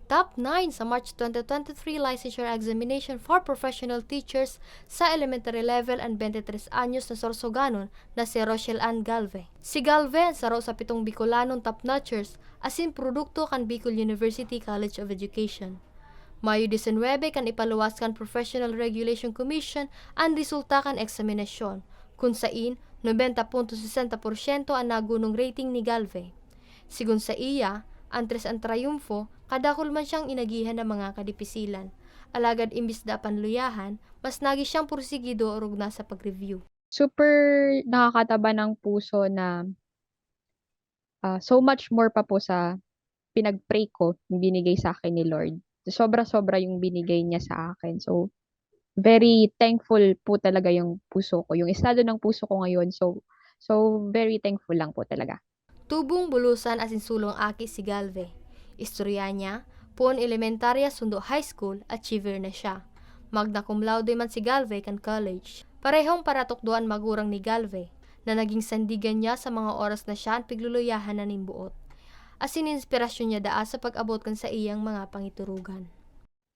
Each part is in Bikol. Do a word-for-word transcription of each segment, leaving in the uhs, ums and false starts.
Top nine sa March twenty twenty-three licensure examination for professional teachers sa elementary level an twenty-tres anyos na Sorsoganon na si Rochelle Ann Galve. Si Galve an saro sa pitong Bicolanon top notchers asin produkto kan Bicol University College of Education. Mayo disinwebe kan ipaluwas kan Professional Regulation Commission an resulta kan eksaminasyon, kun sain nobenta punto sesenta porsyento an nagunong rating ni Galve. Sigon saiya, an tres an trayumfo, kadakul man siyang inagihan na mga kadipisilan. Alagad imbis da panluyahan, mas nagi siyang pursigido orog na sa pag-review. Super nakakataba ng puso na, ah, so much more pa po sa pinag-pray ko, yung binigay sa akin ni Lord. Sobra-sobra yung binigay niya sa akin. So, very thankful po talaga yung puso ko, yung estado ng puso ko ngayon. So, so very thankful lang po talaga. Tubong, bulusan asin sulong aki si Galve. Istorya niya, poon elementarya sundo high school, achiever na siya. Magna cum laude man si Galve kan college. Parehong paratukdo an magurang ni Galve, na naging sandigan niya sa mga oras na siya an pigluluyahan na nin buot. Asin inspirasyon niya daa sa pag-abot kan saiyang mga pangiturugan.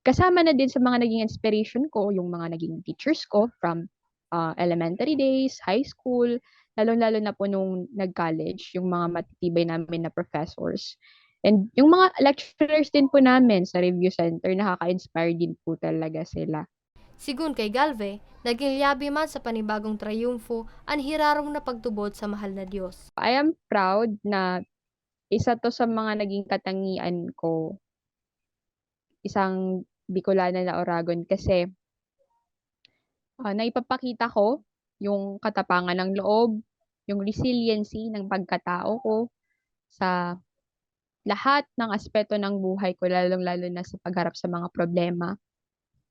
Kasama na din sa mga naging inspiration ko, yung mga naging teachers ko from, ah, elementary days, high school, lalong-lalo na po nung nag-college, yung mga matitibay namin na professors. And yung mga lecturers din po namin sa review center, nakaka-inspire din po talaga sila. Sigun kay Galve, naging liyabi man sa panibagong trayumfo an hirarong na pagtubod sa mahal na Dios. I am proud na isa to sa mga naging katangian ko, isang Bicolana na Oragon, kasi, ah, naipapakita ko yung katapangan ng loob, yung resiliency ng pagkatao ko sa lahat ng aspeto ng buhay ko, lalong-lalo na sa pagharap sa mga problema.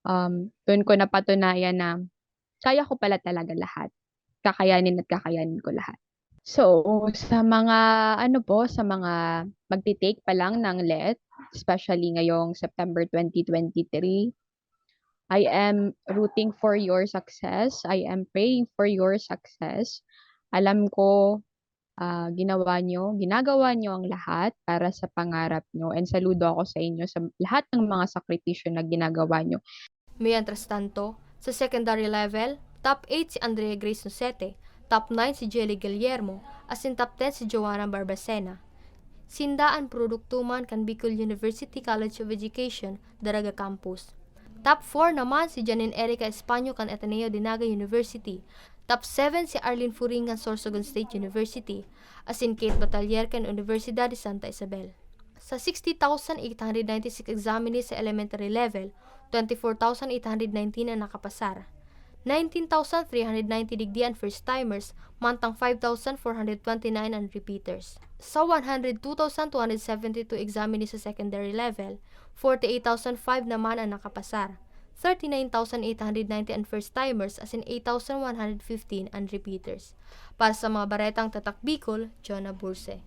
Um, dun ko napatunayan na kaya ko pala talaga lahat. Kakayanin at kakayanin ko lahat. So, sa mga, ano po, sa mga magti-take pa lang ng let, especially ngayong September twenty twenty-three, I am rooting for your success. I am praying for your success. Alam ko, ah, ginawa niyo, ginagawa niyo ang lahat para sa pangarap niyo, and saludo ako sa inyo sa lahat ng mga sakripisyo na ginagawa niyo. Mientras tanto, sa secondary level, top eight si Andrea Grace Nocete, top nine si Jelly Guillermo, asin top ten si Joanna Barbacena. Sinda an produkto man kan Bicol University College of Education, Daraga Campus. Top four naman si Janine Erica Españo kan Ateneo de Naga University. Top seven si Arlene Furing kan Sorsogon State University, asin Kate Batalier kan Universidad de Santa Isabel. Sa sixty thousand eight hundred ninety-six examinees sa elementary level, twenty-four thousand eight hundred nineteen an nakapasar. Nineteen thousand three hundred ninety digdi an first-timers, mantang five thousand four hundred twenty-nine an repeaters. Sa one hundred two thousand two hundred seventy-two examinees sa secondary level, forty-eight thousand five naman an nakapasar. Thirty-nine thousand eight hundred ninety an first-timers asin eight thousand one hundred fifteen an repeaters. Para sa mga baretang Tatak Bicol, Jonah Burse.